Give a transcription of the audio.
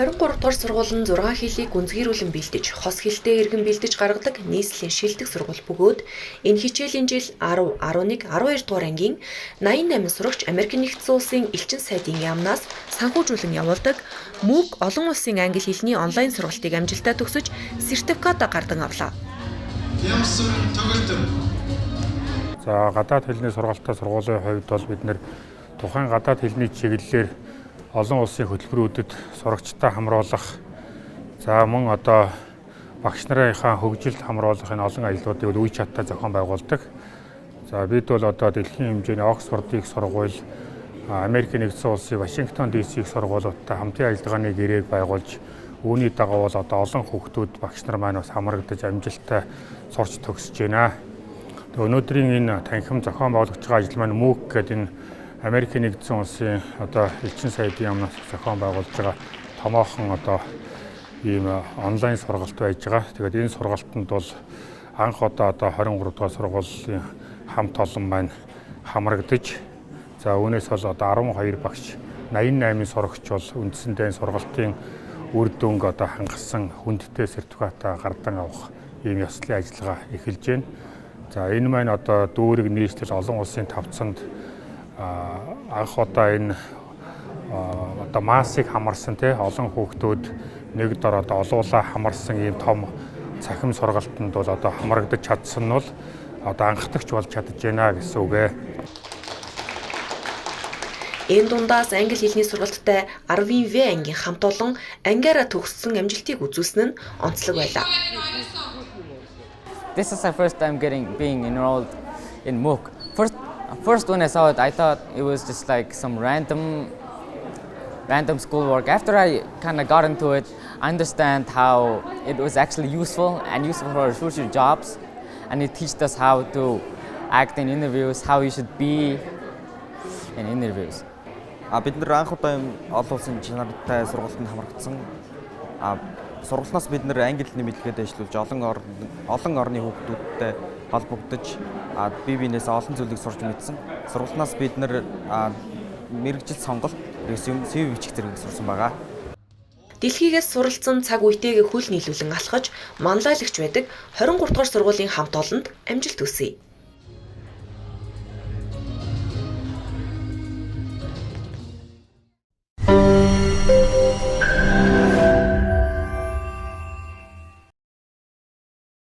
23 дугаар сургууль нь 6 хэлийг гүнзгийрүүлэн бэлдэж, хос хэлтэй эргэн бэлдэж гаргадаг нийслэлийн шилдэг сургууль бөгөөд энэ хичээлийн жил 10, 11, 12 дугаар ангийн 88 сурагч Америк Нэгдсэн Улсын элчин сайдын яамнаас санхүүжүүлэн явуулдаг MOOC олон улсын англи хэлний онлайн сургалтыг амжилттай төгсөж, сертификат гардан авлаа. За, гадаад хэлний сургалтаа сургуулийн хувьд бол бид нэр тухайн гадаад хэлний чиглэлээр олон улсын хөтөлбөрүүдэд сурагчтай хамруулах, за мөн одоо багш нарынхаа хөгжилд хамруулах энэ олон ажлуудыг үе чаттай зохион байгуулдаг. За, бид бол одоо дэлхийн хэмжээний Оксфордын их сургууль, Америк Нэгдсэн Улсын Вашингтон DC их сургуулиудтай хамтын ажиллагааны гэрээг байгуулж, үүний дагуу бол одоо олон хүүхдүүд, багш нар маань бас хамрагдаж, амжилттай сурч төгсөж байна. Тэгээ өнөөдрийн энэ танхим зохион байгуулагдж байгаа ажил маань MOOC гэдэг энэ Америк Нэгдсэн Улсын одоо элчин сайдын яамнаас зохион байгуулж байгаа томоохон одоо ийм онлайн сургалт байж байгаа. Тэгээд энэ сургалтанд бол анх удаа одоо 23 дугаар сургуулийн хамт олон маань хамрагдаж, за үүнээс бол одоо 12 багш, 88 сурагч бол үндсэндээ сургалтын үр дүнг одоо хангасан хүндтэй сертификатаа гардан авах ийм ёслолын ажиллагаа эхэлж байна. За, энэ маань одоо дүүрэг нийслэл олон улсын тавцанд анх удаа энэ одоо массыг хамарсан, тий, олон хүүхдүүд нэг дор одоо олуулаа хамарсан ийм том цахим сургалтанд бол одоо хамрагдаж чадсан нь бол одоо анхдагч болж чадаж байна гэсэн үг ээ. Энэ дундаас англи хэлний сургалттай 10 В ангийн хамт олон ангиараа төгссөн амжилтыг үзүүлсэн нь онцлог байлаа. This is our first time getting being enrolled in MOOC. First when I saw it, I thought it was just like some random schoolwork. After I kind of got into it, I understand how it was actually useful and useful for our future jobs. And it teaches us how to act in interviews, how you should be in interviews. А бид нар анх удаа юм олон улсын чанартай сургалтанд хамрагдсан. А сургалтнаас бид нар англи хэлний мэдлэгээ дэвшлүүлж, олон орны хүүхдүүдтэй холбогдож, бие биенээс олон зүйлийг сурч мэдсэн. Сургалтнаас бид нар мэргэжил сонголт, resume, CV бичих зэргийг сурсан байгаа. Дэлхийгээс суралцсан цаг үетэйгээ хөл нийлүүлэн алхаж, манлайлагч байдаг 23 дугаар сургуулийн хамт олонд амжилт хүсье.